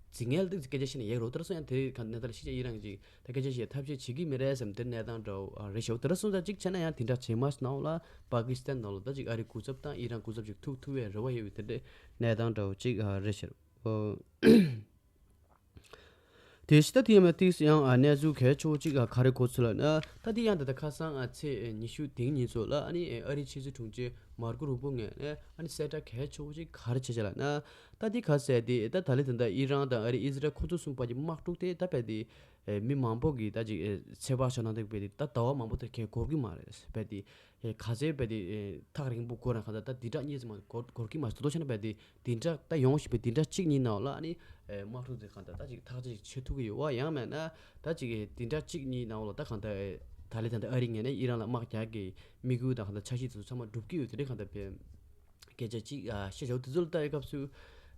རྫིག་ངན་ལ་སྐད་ཆ་བཤད་ན་ཡག་རོ་ལྟར་སོང་ཡང་དེ་གང་ལྟར་ལ་ཤེས་བྱ་ཨི་རན་གྱི་ད་སྐད་ཆ་བཤད་ཐབས་ཤེས་བྱེད་ཀྱི་མི་རེད་བསམ་དེ་གནས་སྟངས་འདྲ་བོ་རེད་ཤག་དེ་འདྲ་སོང་ཙང་གཅིག་བྱས་ན་ཡང་དེ་འདྲ་རྗེས་མ་ནང་ལ་པ་ཀི་སི་ཐན་ནང་ལ་ད་ཅིག་ཨ་རིའི་སྐུ་ཚབ་དང་ཨི་རན་སྐུ་ཚབ་ཅིག་ཐུག་ཐུབ་པའི་རེ་བ་ཡོད་པའི་དེ་འདྲའི་གནས་སྟངས་འདྲ་བོ་ཅིག་རེད་ཤག་དེ་ཕྱི་ད་དེ་ཡང་ཏིག་ཡང་གནས་ཚུལ་གལ་ཆེ་བོ་ཅིག་ག་རེ་གོ་ཚུལ་ལབ་ན། ད་དེ་ཡང་ད་ལྟ་ཁ་སང་ཚེས་ཉི་ཤུ་དེ་ཉིན་ཚོ་ལ་ཨ་ནི་ཨ་རིའི་ཕྱི་སྲིད་དྲུང་ཆེ་ མར་ཀོ་རུ་པོ་ངོས་ནས་ཨ་ནི་གསལ་བསྒྲགས་གལ་ཆེ་བོ་ཅིག་ག་རེ་བྱས་བྱས་ལབ་ན། ད་འདི་ག་ཟེར་དེ་ད་ད་ལི་ད་ལྟ་ཨི་རན་དང་ཨ་རི་ཨི་ཟི་རལ་ཁོ་ཚོ་གསུམ་བར་གྱི་དམག་འཁྲུག་དེ་ད་རྦད་དེ་ཨེ་མི་མང་པོ་གིས་ད་ཅིག་ཨེ་ཚོད་དཔག་བྱས་ན་ད་རྦད་དེ་ད་ཟླ་བ་མང་པོ་དེར་ཁེལ་འགོར་གི་མ་རེད། རྦད་དེ་ཨེ་ག་ཚོད་རྦད་དེ་ཨེ་ཐག་རིང་པོ་འགོར་ན་གང་ལྟར་ད་བདུན་ཕྲག་གཉིས་ཙམ་མ་འགོར་འགོར་གི་མ་རེད། ད་དོ་ཆ་ན་རྦད་དེ་བདུན་ཕྲག་ད་ཡོང་བཞིན་པའི་བདུན་ཕྲག་གཅིག་གཉིས་ནང་ལ་ཨ་ནི་ཨེ་དམག་འཁྲུག་དེ་གང་ལྟར་ད་ཅིག་ཐག་གཅོད་ཅིག་བྱེད་ཐུབ་ཀྱི་ཡོད་པ། ཡང་མིན་ན་ད་ཅིག་ཨེ་བདུན་ཕྲག་གཅིག་གཉིས་ནང་ལ་ད་གང་ལྟར་ཨེ་ད་ལི་ད་ལྟ་ཨ་རི་ངོས་ནས་ཨི་རན་ལ་དམག་རྒྱག་གི་དམིགས་ཡུལ་དང་གང་ལྟར་འཆར་གཞི་དེ་ཚོ་ཚང་མ་འགྲུབ་ཀྱི་ཡོད་དེ་འདྲའི་གང་ལྟར་བས། སྐད་ཆ་གཅིག་ཨ་བཤད་བྱའོ། དེ་ཚོ་ལ་ལྟ་བའི་སྐབས་སུ་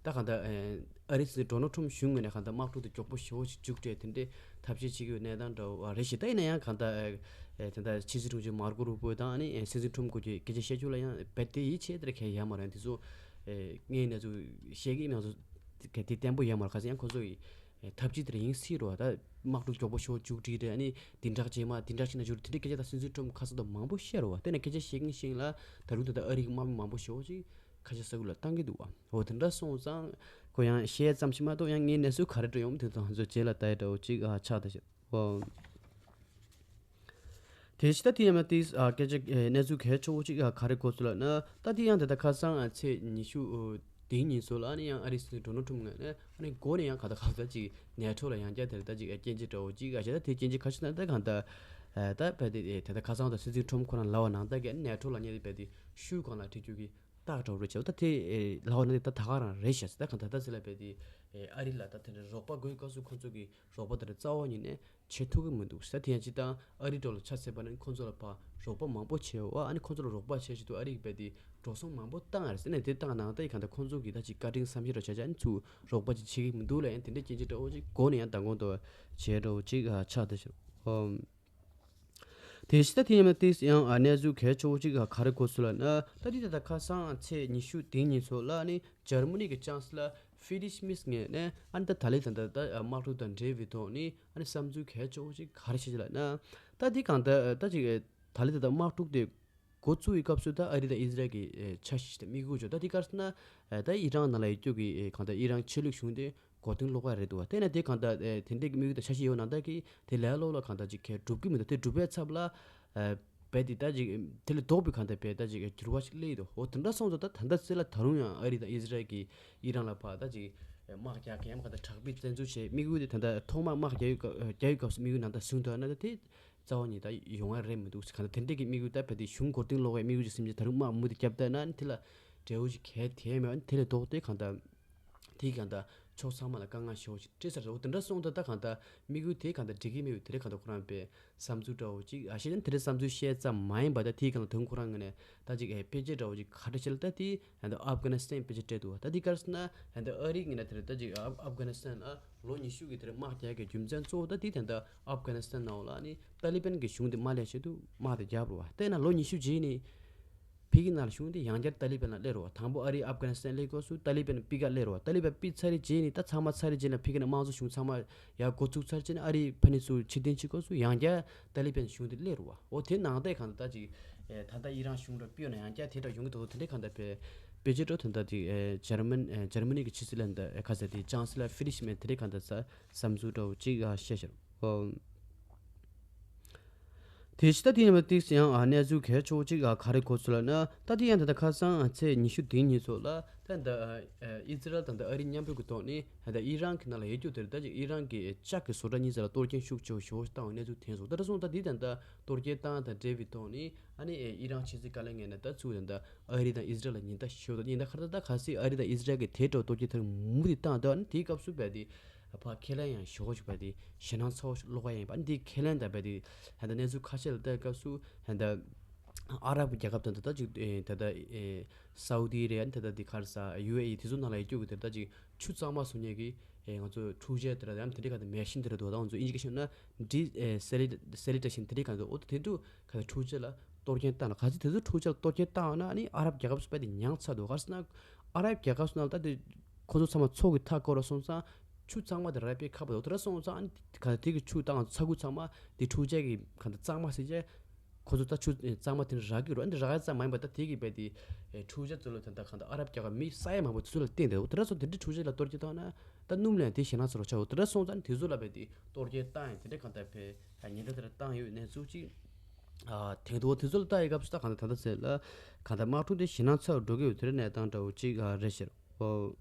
ད་གང་ལྟར་ཨེ་ཨ་རི་སྲིད་འཛིན་ཌོ་ནལ་ཊམ་གཞུང་ངོས་ནས་གང་ལྟར་དམག་འཁྲུག་དེ་མགྱོགས་པོ་ཞེ་པོ་ཞིག་མཇུག་སྒྲིལ་དེ་འདྲའི་ཐབས་ཤེས་བྱེད་ཀྱི་ཡོད་གནས་སྟངས་འདྲ་བ་རེད་ཤག་ད་ཡིན་ན་ཡང་གང་ལྟར་ཨེ་ད་ལྟ་ཕྱི་སྲིད་དྲུང་ཆེ་མར་ཀོ་རུ་པོ་དང་ཨ་ནི་ཨེ་སྲིད་འཛིན་ཊམ་སྐོར་གྱི་སྐད་ཆ་བཤད་རྒྱུ་ལ་ཡང་རྦད་དེ་ཡིད་ཆེས་དེ་འདྲ་གང་ཡང་ཡོད་མ་རེད། དེ་ཚོ་ཨེ་ངས་གནས་ཚུལ་བཤད་ཀྱི་ཡིན་ནང་ཚོ་གལ་ཏེ་བརྟན་པོ་ཡོད་མ་རེད། ག་ཚོད་ཡང་ཁོ་ཚོ་ཡིས། ཨེ་ཐབས་ཇུས་དེ་འདྲ་ཡིན་སྲིད་རེད་བ། ད་དམག་འཁྲུག་མགྱོགས་པོ་ཞེ་པོ་མཇུག་སྒྲིལ་རེད། ཨ་ནི་བདུན་ཕྲག་རྗེས་མ་བདུན་ཕྲག་གཅིག་ནང་མཇུག་སྒྲིལ་དེ་འདྲའི་སྐད་ཆ་ད་སྲིད་འཛིན་ཊམ་ཁ་སང་དང་མང་པོ་བཤད་རེད་བ། དེ་ནས་སྐད་ཆ་བཤད་གིན་བཤད་གིན་ལ་ད་རུང་ད་ལྟ་ཨ་རི་གི་དམག་མི་མང་པོ་ཞེ་པོ་ཅིག་ཁ་ཆེ་ས་ཁུལ་ལ་བཏང་གི་འདུག་བ། འོ་དེ་འདྲ་སོང་ཙང་ཁོ་ཡང་བཤད་ཙམ་ཞིག་མ་གཏོགས་ཡང་ངའི་གནས་ཚུལ་ག་རེ་འགྲོ་ཡོང་དེ་ཚོ་ང་ཚོ་རྗེས་ལ་ལྟ་ཡི་འདྲ་བོ་ཅིག་ཨ་ཆགས་ད་ཤག་འོ། དེ་ཕྱི་ད་དེ་ཡང་ན་དེ་ཨ་སྐད་ཆ་ཨེ་གནས་ཚུལ་གལ་ཆེ་བོ་ཅིག་ཨ་ག་རེ་གོ་ཚུལ་ལབ་ན། ད་དེ་ཡང་དེ་ད་ཁ་སང་ཨ་ཚེས་ཉི་ཤུ་ཨོ་དེའི་ཉིན་ཚོ་ལ་ཨ་ནི་ཡང་ཨ་རི་སྲིད་འཛིན་ཌོ་ནལ་ཊམ་ངོས་ནས་ཨ་ནི་འགོ་ནས་ཡང་ག་ད་ག་ད་ཅིག་ནེ་ཊོ་ལ་ཡང་བསྐྱར་དེ་ད་ཅིག་ཨ་སྐྱོན་བརྗོད་འདྲ་བོ་ཅིག་ཨ་བྱས། ད་དེ་སྐྱོན་བརྗོད་ག་ཞིག་ན་ད་གང་ད་ཨ་ད་བས་དེ་དེ་ད་ཁ་སང་ད་སྲིད་འཛིན་ཊམ་ཁོ་རང་ལབ་པ་ནང་ལྟར་གྱི་ནེ་ཊོ་ལ་ཉེ་དེ་བས་དེ་ཤུགས་གང་ལ་ཁྲིད་རྒྱུ་གི་རྟགས་འདྲ་བོ་རེད་བྱས། ད་དེ་ཨེ་ལབ་པ་ནང་དེ་ད་ད་ག་རང་རེད་ཤག་ད་གང་ད་ད་ཟེར་ལ་བས་དེ་ཨེ་ཨ་རི་ལ་ད་དེ་འདྲ་རོགས་པ་དགོས་སྐབས་སུ་ཁོ་ཚོ་གི་རོགས་པ་དེ་འདྲ་རྩ་བ་ཉིད་ནས་བྱེད་ཐུབ་ཀྱི་མི་འདུག་ཟེར། དེ་ཡང་སྤྱིར་བཏང་ཨ་རི་འགྲོ་ལ་ཆ་བཞག་པ་ན་ཁོང་ཚོ་ལ་ཕར་རོགས་པ་མང་པོ་བྱས་ཡོད་ཨ་ནི་ཁོང་ཚོ་ལ་རོགས་པ་བྱེད་ཆེད་དུ་ཨ་རི་གི་རྦད་དེ་འགྲོ་སོང་མང་པོ་བཏང་ཡོད་རེད་ཟེར་ནས། དེ་བཏང་ནང་ད་ཡི་གང་ལྟར་ཁོང་ཚོ་གི་ད་ཅིག་བཀའ་དྲིན་བསམ་ཤེས་རོགས་བྱས་བྱས་ཨ་ནི་ཚུར་རོགས་པ་ཅིག་བྱེད་ཀྱི་མི་འདུག་ལབ་ཡང་དེ་འདྲའི་སྐྱོན་བརྗོད་འདྲ་བོ་ཅིག་འགོ་ནས་ཡང་མདང་དགོང་དུ་བྱས་འདྲ་བོ་ཅིག་ཨ་ཆགས་བསྡད་ཤག་ཨོ། དེ་ཕྱི་ད་དེ་ཡང་ན་དེ་ཡང་ཨ་གནས་ཚུལ་གལ་ཆེ་བོ་ཅིག་ཨ་ག་རེ་གོ་ཚུལ་ལབ་ན། ད་དེ་ད་ད་ཁ་སང་ཚེས་ཉི་ཤུ་དེའི་ཉིན་ཚོ་ལ་ཨ་ནི་འཇར་མ་ནི་གི་ཅང་སི་ལར་ཧྥི་རི་ཤི་མེརྩ་ངོས་ནས་ཨ་ནི་ད་ད་ལི་ད་ད་ད་དམག་འཁྲུག་དང་འབྲེལ་བའི་ཐོག་ནས་ཨ་ནི་བསམ་ཚུལ་གལ་ཆེ་བོ་ཅིག་ག་རེ་བཤད་ཅིག་ལབ་ན། ད་དེ་གང་ད་ད་ཅིག་ད་ལི་ད་ད་དམག་འཁྲུག་དེ་འགོ་བཙུགས་པའི་སྐབས་སུ་ད་ཨ་རི་དང་ཨི་ཟི་རལ་གྱི་ཨེ་འཆར་གཞི་དང་དམིགས་ཡུལ་ཅིག་ད་དེ་ག་རེ་ཟེར་ན། ཨེ་ད་ཨི་རན་ནང་ལ་ཡོད་རྒྱུ་གི་ཨེ་གང་ལྟར་ཨི་རན་ཆོས་ལུགས་གཞུང་དེ་མགོ་རྟིང་སློག་ག་རེད་འདུག་བ། དེ་ན་དེ་གང་ལྟར་ཨེ་དེ་འདྲའི་དམིགས་ཡུལ་དང་འཆར་གཞི་ཡོད་ནང་ལྟར་གྱི་དེ་ལས་སློབ་ལ་གང་ལྟར་ཅིག་གས་འགྲུབ་ཀྱི་མི་འདུག་དེ་འགྲུབ་པའི་ཚབ་ལ་ཨེ་རྦད་དེ་ད་ཅིག་དེ་ལས་ལྡོག་པའི་གང་ལྟར་རྦད་ད་ཅིག་འགྱུར་བ་ཞིག་སླེབས་ཡོད་འདུག་འོ་དེ་འདྲ་སོང་ཙང་ད་ད་ལྟ་ཚེ་ལ་ད་རུང་ཡང་ཨ་རི་དང་ཨི་ཟི་རལ་གྱིས་ཨི་རན་ལ་ཕར་ད་ཅིག་དམག་རྒྱག་གི་ཡང་གང་ལྟར་དྲག་པོའི་བཙན་འཛུལ་བྱས། དམིགས་ཡུལ་དེ་ད་ལྟ་ཐོག་མར་དམག་རྒྱག་ཡུལ་སྐབས་རྒྱག་ཡུལ་སྐབས་སུ་དམིགས་ཡུལ་ནང་ལྟར་བཟུང་ཐུབ་ན་ད་དེ། རྩ་བ་ཉིད་ད་ཡོང་ཡ་རེད་མི་འདུག་གང་ལྟར་དེ་འདྲས་ཀྱི་དམིགས་ཡུལ་ད་བས་དེ་གཞུང་མགོ་རྟིང་སློག་ཡའི་དམིགས་ཡུལ་ཅིག་སེམས་ཅན་ད་རུང་དམག་མུ་མཐུད་རྒྱབ་བསྡད་ན་ནི་དེ་ལ་འབྲས་བུ་ཞིག་གལ་ཐེབས་མེད་པ་ནི་དེ་ལས་ལྡོག་སྟེ་གང་ལྟར་དེ་གང་ལྟར་ཕྱོགས་ཚང་མ་ལ་དཀའ་ངལ་ཞེ་པོ་ཞིག་འཕྲད་ས་རེད། འོ་དེ་འདྲ་སོང་ཙང་ད་གང་ལྟར་དམིགས་ཡུལ་དེ་གང་ལྟར་འགྲིག་གི་མེད་པའི་དེ་རེད། གང་ལྟར་ཁོ་རང་པའི་བསམ་ཚུལ་འདྲ་བོ་ཅིག་ཨ་ཤེས་ན་དེ་འདྲའི་བསམ་ཚུལ་བཤད་ཙམ་མ་ཡིན་པ་ད་དེ་གང་ལྟར་དོན་ཁོ་རང་ངོས་ནས་ད་ཅིག་ཨེ་དཔེ་ཆ་འདྲ་བོ་ཅིག་ག་འདྲ་བྱས་ལ་ད་དེ་ད་ལྟ་ཨབ་གྷ་ནི་སི་ཐན་དཔེ་ཆ་སྤྲད་འདུག་ད་འདི་ག་རེ་ཟེར་ན་ད་ལྟ་ཨ་རི་ངོས་ནས་དེ་རེད། ད་ཅིག་ཨབ་ཨབ་གྷ་ནི་སི་ཐན་ལ་ལོ་ཉི་ཤུ་གི་དེ་རེད་དམག་རྒྱག་གི་རྒྱུ་མཚན་གཙོ་བོ་ད་འདི་ད་ལྟ་ཨབ་གྷ་ནི་སི་ཐན་ནང་ལ་ནི་ཏཱ་ལི་བན་གྱི་གཞུང་དེ་མར་སླེབས་ཆེད་དུ་དམག་དེ་རྒྱབ་རེད་བ། དེས་ན་ལོ་ཉི་ཤུ་རྗེས་ནི་ཕ་གི་ནང་ལ་གཞུང་དེ་ཡང་བསྐྱར་ཏཱ་ལི་བན་ལ་སླེབས་རེད་བ། དང་པོ་ཨ་རི་ཨབ་གྷ་ནི་སི་ཐན་སླེབས་སྐབས་སུ་ཏཱ་ལི་བན་ཕ་གིར་སླེབས་རེད་བ། ཏཱ་ལི་བན་ཕུད་ཚར་རེ་རྗེས་ནི་ད་ཚང་མ་ཚར་རེ་རྗེས་ལ་ཕ་གི་ནས་དམངས་གཙོ་གཞུང་ཚང་མ་ཡར་འགོ་ཚུགས་ཚར་རྗེས་ནི་ཨ་རི་ཕ་ནི་ཚུར་ཕྱིར་འཐེན་བྱེད་སྐབས་སུ་ཡང་བསྐྱར་ཏཱ་ལི་བན་གཞུང་དེ་སླེབས་རེད་བ། འོ་དེ་ནང་བསྡད་གང་ལྟར་ད་ཅིག་ཨེ་ད་ལྟ་ཨི་རན་གཞུང་འདྲ་ཕུད་ན་ཡང་བསྐྱར་དེ་འདྲ་ཡོང་གི་འདུག་དེ་འདྲའི་གང་ལྟར་བས་དཔེ་ཆ་འདྲ་དེ་འདྲ་ཅིག་ཨེ་འཇར་མན་ཨེ་འཇར་མ་ནི་གི་ཕྱི་སྲིད་ལ་འདི་ཨེ་ག་ཟེར་དེ་ཅང་སི་ལར་ཧྥི་རི་ཤི་མེར་དེ་འདྲའི་གང་ལྟར་ས་བསམ་ཚུལ་འདྲ་བོ་ཅིག་ཨ་བཤད་ཤར་ཨོ། དེ་ཕྱི་ད་དེ་ཡིན་པ་ཏིག་ཡང་ཨ་གནས་ཚུལ་གལ་ཆེ་བོ་ཅིག་ཨ་ག་རེ་གོ་ཚུལ་ལབ་ན། ད་དེ་ཡང་ད་ལྟ་ཁ་སང་ཚེས་ཉི་ཤུ་དེའི་ཉིན་ཚོ་ལ་ད་ད་ཨི་ཛི་རལ་དང་ད་ཨ་རི་མཉམ་འབྲེལ་གྱི་ཐོག་ནས་ད་ཨི་རན་གྱི་ནང་ལ་ཡོད་རྒྱུ་དེར་ད་ཅིག་ཨི་རན་གྱི་ལྕགས་ཀྱི་བཟོ་གྲྭ་གཉིས་ཙམ་ལ་གཏོར་སྐྱོན་ཤུགས་ཆེ་བོ་ཞེ་པོ་ཞིག་བཏང་བའི་གནས་ཚུལ་ཐོན་སོང་། ད་ལྟ་སོང་ད་འདི་ད་ལྟ་གཏོར་སྐྱོན་བཏང་དང་འབྲེལ་བའི་ཐོག་ནས་ཨ་ནི་ཨི་རན་ཕྱི་སྲིད་བཀའ་བློན་ངོས་ནས་ད་ཚུར་ད་ལྟ་ཨ་རི་དང་ཨི་ཛི་རལ་ལ་ཉེན་བརྡ་ཞུ་ད་ཉེན་བརྡ་ཁ་ད་ད་ག་སྲིད་ཨ་རི་དང་ཨི་ཛི་རལ་གྱི་དེ་འདྲ་གཏོར་སྐྱོན་ཐེངས་མུ་མཐུད་བཏང་ད་ཨ་ནི་དེའི་སྐབས་སུ་བས་ཏེ་ཕར་ཁས་ལེན་ཡང་ཞེ་པོ་ཞིག་བས་ཏེ་ཞེད་སྣང་ཚ་བོ་ཞིག་སློག་ག་ཡིན་པ། ཨ་ནི་དེ་ཁས་ལེན་དང་བས་ཏེ་ད་ལྟ་གནས་ཚུལ་ཁ་ཤས་ལ་ལྟ་སྐབས་སུ་ད་ལྟ་ཨ་རབ་རྒྱལ་ཁབ་དང་ད་ལྟ་ཅིག་ད་ལྟ་སའུ་དི་རེད། ཨ་ནི་ད་ལྟ་འདི་ག་རེ་ཟེར་ཡུ་ཨེ་ཨི་དེ་ཚོ་ནང་ལ་ཡོད་རྒྱུ་གི་དེ་ད་ཅིག་ཆུ་གཙང་མ་བཟོ་མཁན་གྱི་ཨེ་ང་ཚོ་འཕྲུལ་ཆས་དེ་འདྲ་དང་དེ་འདྲའི་ག་ད་མེ་ཤིན་དེ་འདྲ་འདུག་ད་ང་ཚོ་ཨིན་ཇི་སྐད་ཤོད་ན་ཌི་ཨེ་སེ་ལི་སེ་ལི་ཊེ་ཤིན་དེ་འདྲའི་ག་འདུག་འོ་ད་དེ་འདྲ་ག་ད་འཕྲུལ་ཆས་ལ་གཏོར་སྐྱོན་བཏང་ན་ག་ཚོད་དེ་ཚོ་འཕྲུལ་ཆས་ལ་གཏོར་སྐྱོན་བཏང་ན་ཨ་ནི་ཨ་རབ་རྒྱལ་ཁབ་སུ་བས་ཏེ་ཉང་ཚ་འདུག་ག་རེ་ཟེར་ན་ཨ་རབ་རྒྱལ་ཁབ་སུ་ནང་ད་དེ་ཁོ་ཚོ་ཚང་མ་མཚོ་གི་མཐའ་བསྐོར་བ་སོང་ཙང་ཆུ་གཙང་མ་དེ་རག་པའི་ཁག་པོ་འདུག་དེ་འདྲ་སོང་ཙང་ཨ་ནི་ག་ད་དེ་གི་ཆུ་བཏང་ཚ་ཁུ་ཚང་མ་དེ་འཕྲུལ་ཆས་ཀྱི་ག་ད་གཙང་མ་ཟེར་བྱས། ཁོ་ཚོ་ད་ཆུ་གཙང་མ་དེ་འདྲ་རག་གི་རེད། འདི་རག་ཡ་ཙམ་མ་ཡིན་པ་ད་དེ་གི་བས་དེ་འཕྲུལ་ཆས་ཚོ་ལ་ད་ལྟ་གང་ལྟར་ཨ་རབ་རྒྱལ་ཁབ་མི་ས་ཡ་མང་པོ་དེ་ཚོ་ལ་བརྟེན་བསྡད་འདུག་དེ་འདྲ་སོང་དེ་འདྲའི་འཕྲུལ་ཆས་ལ་གཏོར་སྐྱོན་བཏང་ན་ད་སྣུམ་ལ་ཡང་དེ་ཞེད་སྣང་ཚ་བོ་ཆགས་འདུག་དེ་འདྲ་སོང་ཙང་དེ་ཚོ་ལ་བས་དེ་གཏོར་སྐྱོན་བཏང་ཡང་དེ་འདྲ་གང་ལྟར་བས་ཉེན་བརྡ་དེ་འདྲ་བཏང་ཡོད་གནས་ཚུལ་ཅིག་ ཨ་དེང་དུ་དེ་ཚོ་ལ་ལྟ་ཡི་སྐབས་སུ་ད་གང་ལྟར་ད་ལྟ་ཟེར་ལ་གང་ལྟར་དམག་འཁྲུག་དེ་ཞེད་སྣང་ཚ་བར་འགྲོ་གི་ཡོད་དེ་རེད། གནས་སྟངས་འདྲ་བོ་གཅིག་ཨ་རེད་ཤག་ཨོ།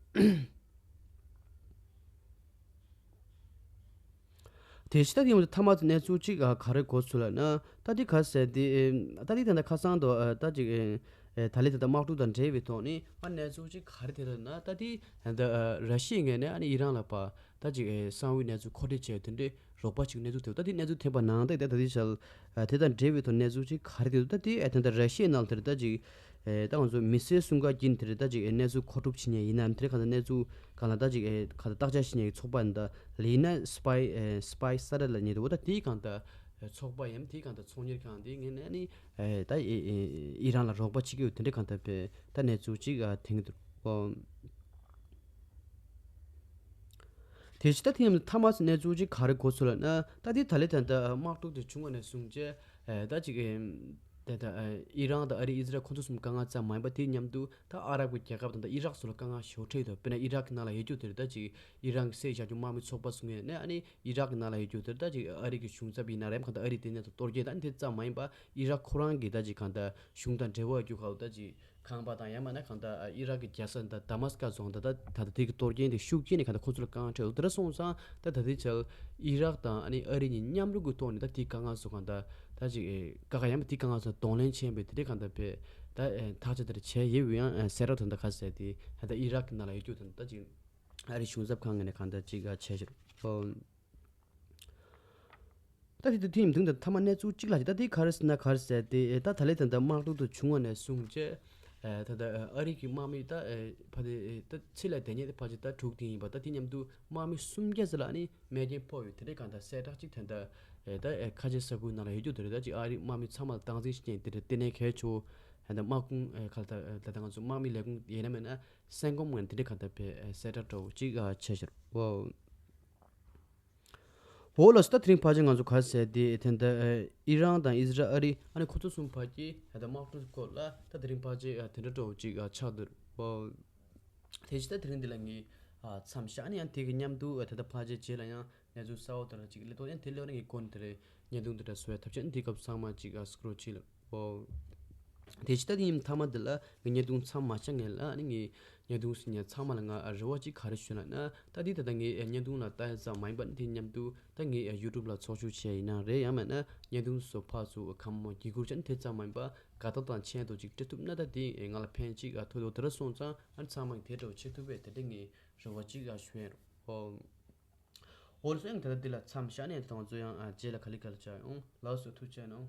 དེ་ཕྱི་ད་དེ་ཡོང་དུས་མཐའ་མ་དེ་གནས་ཚུལ་གཅིག་ཨ་ག་རེ་གོ་ཚུལ་ལ་ན་ད་དེ་ག་ཟེར་དེ་ཨེ་ད་དེ་ད་ལྟ་ཁ་སང་དུ་ཨ་ད་ཅིག་ཨེ་ཨེ་ད་ལི་ད་ལྟ་དམག་འཁྲུག་དང་འབྲེལ་བའི་ཐོག་ནས་ཨ་གནས་ཚུལ་གཅིག་ག་རེ་དེ་ལ་ན་ད་དེ་ད་ཨ་ར་ཤི་ཡའི་ངོས་ནས་ཨ་ནི་ཨི་རན་ལ་ཕར་ད་ཅིག་ཨེ་གསང་བའི་གནས་ཚུལ་མཁོ་སྤྲོད་བྱས་དེ་འདྲའི་རོགས་པ་ཅིག་གནས་ཚུལ་ཐེབས། ད་དེ་གནས་ཚུལ་ཐེབས་པ་ནང་དེ་ད་དེ་ཞལ་ཨ་དེ་དང་འབྲེལ་བའི་ཐོག་གནས་ཚུལ་ཅིག་ག་རེ་དེ་ད་དེ་ཨ་ད་ད་ར་ཤི་ཡའི་ནང་དེར་ད་ཅིག་ཨེ་ད་ང་ཚོ་མི་སེར་སྲུང་སྐར་གྱིན་དེར་ད་ཅིག་ཨེ་གནས་ཚུལ་མཁོ་སྒྲུབ་བྱེད་མཁན་ཡིན་ན་དེར་གང་ལྟར་གནས་ཚུལ་གང་ལ་ད་ཅིག་ཨེ་གང་ལྟར་བརྟག་དཔྱད་བྱེད་མཁན་གྱི་ཚོགས་པ་ཡིན་ད་ལ་ཡིན་ན་སི་པའི་ཨེ་སི་པའི་ས་ར་ལ་ཉེ་དུ་བོ་ད་དེའི་གང་ལྟར་ཚོགས་པ་ཡིན་དེའི་གང་ལྟར་ཚོང་གཉེར་ཁང་དེའི་ངོས་ནས་ནི་ཨེ་ད་ཨེ་ཨེ་ཨི་རན་ལ་རོགས་པ་བྱེད་ཀྱི་ཡོད་དེ་འདྲའི་གང་ལྟར་བས་ད་གནས་ཚུལ་ཅིག་ཨ་ཐེངས་དུ་ཨོ། དེ་ཕྱི་ད་ཐེངས་མཐའ་མ་གནས་ཚུལ་ཅིག་ག་རེ་གོ་ཚུལ་ལ་ན་ད་དེ་ད་ལེ་ད་ལྟ་དམག་འཁྲུག་དེ་བྱུང་བ་ནས་བཟུང་བྱས་ཨེ་ད་ཅིག་ཨེ་ད་ད་ཨེ་ཨི་རན་དང་ཨ་རི་ཨི་ཟི་རལ་ཁོ་ཚོ་གསུམ་དཀའ་ངལ་ཙམ་མ་ཡིན་པ་དེ་མཉམ་དུ་ད་ཨ་རབ་ཀྱི་རྒྱལ་ཁབ་དང་ད་ཨི་རག་སོགས་ལ་དཀའ་ངལ་ཞེ་པོ་འཕྲད་ཡོད་དོ། དཔེར་ན་ཨི་རག་གི་ནང་ལ་ཡོད་རྒྱུ་དེ་རེད། ད་ཅིག་ཨི་རན་གྱི་སྲིད་བཞག་རྒྱུ་དམག་མི་ཚོགས་པ་གསུམ་ཡོད་ནས་ཨ་ནི་ཨི་རག་གི་ནང་ལ་ཡོད་རྒྱུ་དེ་རེད། ད་ཅིག་ཨ་རི་གི་གཞུང་ཚབ་ཡིན་ན་རེད། གང་ལྟར་ཨ་རི་དེ་ནས་ད་གཏོར་སྐྱོན་ད་ཨ་ནི་དེ་ཙམ་མ་ཡིན་པ་ཨི་རག་ཁོ་རང་གི་ད་ཅིག་གང་ལྟར་གཞུང་དང་འབྲེལ་བ་ཡོད་རྒྱུ་ཁག་ད་ཅིག་ཁང་པ་དང་ཡང་མིན་ན་གང་ལྟར་ཨི་རག་གི་རྒྱལ་ས་ད་དཱ་མཱ་སི་ཀ་སོང་ད་ད་ད་ལྟ་དེ་གི་གཏོར་སྐྱོན་དེ་ཤུགས་རྐྱེན་ནས་གང་ལྟར་ཁོ་ཚོ་ལ་དཀའ་ངལ་འཕྲད་འདུག་དེ་འདྲ་སོང་ཙང་ད་ད་ལྟའི་ཆར་ཨི་རག་དང་ཨ་ནི་ཨ་རི་གཉིས་མཉམ་རུབ་ཀྱི་ཐོག་ནས་ད་དེ་དཀའ་ངལ་སོགས་གང་ལྟར་ད་ཅིག་ཨེ་ཀ་ཁ་ཡང་མི་དེ་དཀའ་ངལ་སོགས་གདོང་ལེན་བྱས་པའི་དེ་འདྲའི་གང་ལྟར་བས་ད་ཨེ་ཐག་ཆ་དེ་འདྲ་བྱས་ཡོད་ཡང་ཨེ་གསལ་བསྒྲགས་དེ་འདྲ་ག་ཟེར་དེ་ད་ལྟ་ཨི་རག་གི་ནང་ལ་ཡོད་རྒྱུ་དེ་འདྲ་ད་ཅིག་ཨ་རི་གཞུང་ཚབ་ཁང་ངོས་ནས་གང་ལྟར་ཅིག་ཨ་བྱས་ཤག་ཨོ། ད་དེ་དུས་དེའི་མདུན་དུ་མཐའ་མ་གནས་ཚུལ་གཅིག་ལ་ཅིག་ད་དེ་ག་རེ་ཟེར་ན་ག་རེ་ཟེར་ཏེ་ད་ད་ལེ་ད་ལྟ་དམག་འཁྲུག་ཏུ་བྱུང་བ་ནས་བཟུང་བྱས་ད་ལྟ་ཨ་རི་གི་དམག་མི་ད་ཕ་དེ་ད་ཚེ་ལས་འདས་ཉེན་དེ་ཕལ་ཆེར་ད་དྲུག་དེ་ཡིན་པ། ད་དེ་མཉམ་དུ་དམག་མི་སུམ་བརྒྱ་ཙམ་ལ་ནི་རྨས་སྐྱོན་ཕོག་ཡོད། དེ་འདྲའི་གང་ལྟར་གསལ་བསྒྲགས་གཅིག་ད་ལྟ་ད་ཁ་ཆེ་ས་ཁུལ་ནང་ལ་ཡོད་རྒྱུ་དེ་རེད། ད་ཅིག་ཨ་རི་དམག་མི་ཚང་མ་ལ་སྟངས་འཛིན་བྱེད་མཁན་དེ་འདྲ་ལྟེ་གནས་གལ་ཆེ་བོ་ད་ལྟ་དམག་དཔུང་ག་ལ་ད་ད་ལྟ་ང་ཚོ་དམག་མི་ལས་ཁུངས་ཡིན་ན་མིན་ན་སེང་གོམ་ངན་དེ་འདྲའི་གང་ལྟར་གསལ་བསྒྲགས་འདྲ་བོ་གཅིག་བྱས་ཤག་ཨོ། འོ་ལགས་སོ། ད་དེ་རིང་ཕལ་ཆེར་ང་ཚོ་ག་རེ་ཟེར་དེ་ད་ལྟ་ཨི་རན་དང་ཨི་ཟི་རལ་ཨ་རི་ཨ་ནི་ཁོ་ཚོ་གསུམ་བར་གྱི་ད་ལྟ་དམག་འཁྲུག་སྐོར་ལ་ད་དེ་རིང་ཕལ་ཆེར་དེ་འདྲ་འདྲ་བོ་ཅིག་ཆགས་འདུག་ཨོ། དེ་བཞིན་ད་དེ་རིང་འདི་ལ་ངས་མཚམས་བཞག་ནས་ཡང་དེ་གི་མཉམ་དུ་ད་ལྟ་ཕལ་ཆེར་རྗེས་ལ་ཡང་གནས་ཚུལ་གསར་བ་དེ་འདྲ་ཅིག་སླེབས་དོ། ཡང་དེ་སླེབས་ན་ངས་གོ་ནས་དེ་རེད་བརྙན་ཐུང་དེ་འདྲ་བཟོ་ཡ་ཐབས་ཤེས་ནི་དེ་སྐབས་ཚང་མ་ཅིག་གཟིགས་རོགས་བྱེད་ལགས་ཨོ། དེ་ཕྱི་ད་དེ་ཡིན་མཐའ་མ་འདི་ལ་ངས་བརྙན་ཐུང་མཚམས་མ་བཞག་ངེས་ལ་ཨ་ནི་ངས་བརྙན་ཐུང་ཟིན་ཉན་ཚང་མ་ལ་ང་རེ་བ་གཅིག་ག་རེ་ཞུ་ན་ན་ད་འདི་ད་ལྟ་ངས་བརྙན་ཐུང་ལ་ལྟ་ཡ་ཙམ་མ་ཡིན་པ་ནི་དེ་མཉམ་དུ་ད་ངས་ཡུ་ཊུབ་ལ་ཚོགས་ཞུགས་བྱས་ཡིན་ན་རེད། ཡང་མིན་ན་བརྙན་ཐུང་སོགས་ཕར་ཚུར་གང་མང་བརྒྱུད་སྐུར་བྱས་ནས་དེ་ཙམ་མ་ཡིན་པ་དགའ་རྟགས་དང་མཆན་དུ་ཅིག་སྤྲད་ཐུབ་ན་ད་དེ་ང་ལ་ཕན་གཅིག་ཐོགས་འདུག་དེ་འདྲ་སོང་ཙང་ཨ་ནི་ཚང་མ་གིས་དེ་འདྲ་བྱེད་ཐུབ་པའི་དེ་འདྲ་ངས་རེ་བ་གཅིག་ཞུ་ཡ་རོགས་ཨོ། འོ་ལགས་སོ། ཡང་ད་ལྟ་འདི་ལ་མཚམས་བཞག་ནས་ད་ང་ཚོ་ཡང་རྗེས་ལ་ག་ལེ་ག་ལེ་བྱ་ཡོང་། ལགས་སོ། ཐུགས་རྗེ་གནང་།